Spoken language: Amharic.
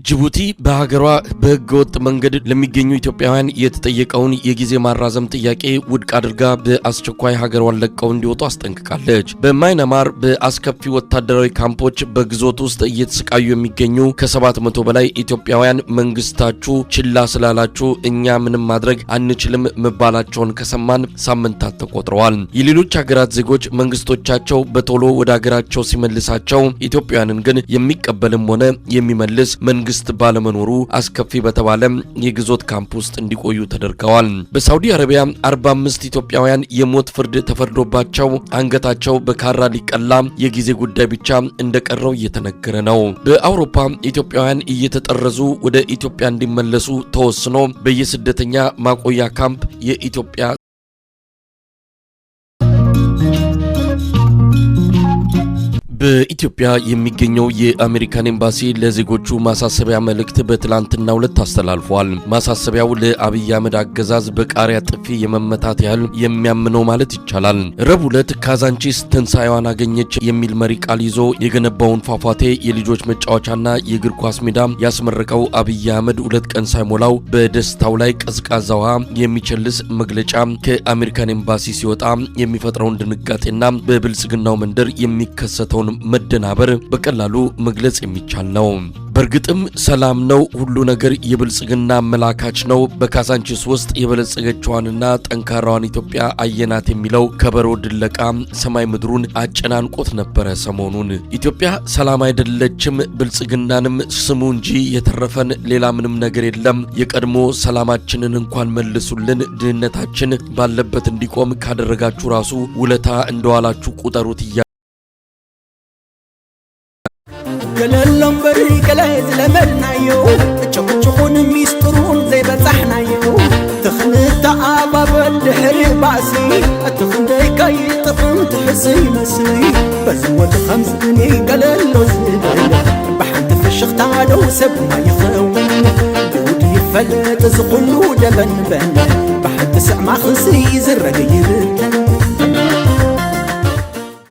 ጅቡቲ በሀገሯ በህገወጥ መንገድ ለሚገኙ ኢትዮጵያውያን የተጠየቀውን የጊዜ ማራዘም ጥያቄ ውድቅ አድርጋ በአስቸኳይ ሀገሯን ለቀው እንዲወጡ አስጠንቅቃለች። በማይናማር በአስከፊ ወታደራዊ ካምፖች በግዞት ውስጥ እየተሰቃዩ የሚገኙ ከ700 በላይ ኢትዮጵያውያን መንግስታችሁ ችላ ስላላችሁ እኛ ምንም ማድረግ አንችልም መባላቸውን ከሰማን ሳምንታት ተቆጥረዋል። የሌሎች ሀገራት ዜጎች መንግስቶቻቸው በቶሎ ወደ ሀገራቸው ሲመልሳቸው፣ ኢትዮጵያውያንን ግን የሚቀበልም ሆነ የሚመልስ መንግስት ባለመኖሩ አስከፊ በተባለ የግዞት ካምፕ ውስጥ እንዲቆዩ ተደርገዋል። በሳውዲ አረቢያ 45 ኢትዮጵያውያን የሞት ፍርድ ተፈርዶባቸው አንገታቸው በካራ ሊቀላ የጊዜ ጉዳይ ብቻ እንደቀረው እየተነገረ ነው። በአውሮፓ ኢትዮጵያውያን እየተጠረዙ ወደ ኢትዮጵያ እንዲመለሱ ተወስኖ በየስደተኛ ማቆያ ካምፕ የኢትዮጵያ በኢትዮጵያ የሚገኘው የአሜሪካን ኤምባሲ ለዜጎቹ ማሳሰቢያ መልእክት በትላንትናው ዕለት አስተላልፏል። ማሳሰቢያው ለአብይ አህመድ አገዛዝ በቃሪያ ጥፊ የመመታት ያህል የሚያምነው ማለት ይቻላል። ረቡዕ ዕለት ካዛንቺስ ትንሣኤዋን አገኘች የሚል መሪ ቃል ይዞ የገነባውን ፏፏቴ፣ የልጆች መጫወቻና የእግር ኳስ ሜዳ ያስመረቀው አብይ አህመድ 2 ቀን ሳይሞላው በደስታው ላይ ቀዝቃዛ ውሃ የሚቸልስ መግለጫ ከአሜሪካን ኤምባሲ ሲወጣ የሚፈጥረውን ድንጋጤና በብልጽግናው መንደር የሚከሰተውን መደናበር በቀላሉ መግለጽ የሚቻል ነው። በእርግጥም ሰላም ነው፣ ሁሉ ነገር የብልጽግና አመላካች ነው። በካዛንቺስ ውስጥ የበለጸገችዋንና ጠንካራዋን ኢትዮጵያ አየናት የሚለው ከበሮ ድለቃ ሰማይ ምድሩን አጨናንቆት ነበረ ሰሞኑን። ኢትዮጵያ ሰላም አይደለችም፣ ብልጽግናንም ስሙ እንጂ የተረፈን ሌላ ምንም ነገር የለም። የቀድሞ ሰላማችንን እንኳን መልሱልን፣ ድህነታችን ባለበት እንዲቆም ካደረጋችሁ ራሱ ውለታ እንደዋላችሁ ቁጠሩት እያ ገለሎ እምበሪ ገለ ዝለመድናዮ ጭቕጭቑን ሚስጥሩን ዘይበፃሕናዮ ትኽንተ ኣባበል ድሕሪ ባእሲ እቲ ክንደይ ከይጥቕም ትሕዚ ይመስሊ በዚ ወዲ ከምዝእኒ ገለሎ ዝብል ብሓንቲ ፍሽኽታ ደው ሰብ ይኸውን ጉድ ይፈለጥ እዚ ኩሉ ደበንበን ብሓንቲ ስዕማ ክሲ ዝረገ ይብተን።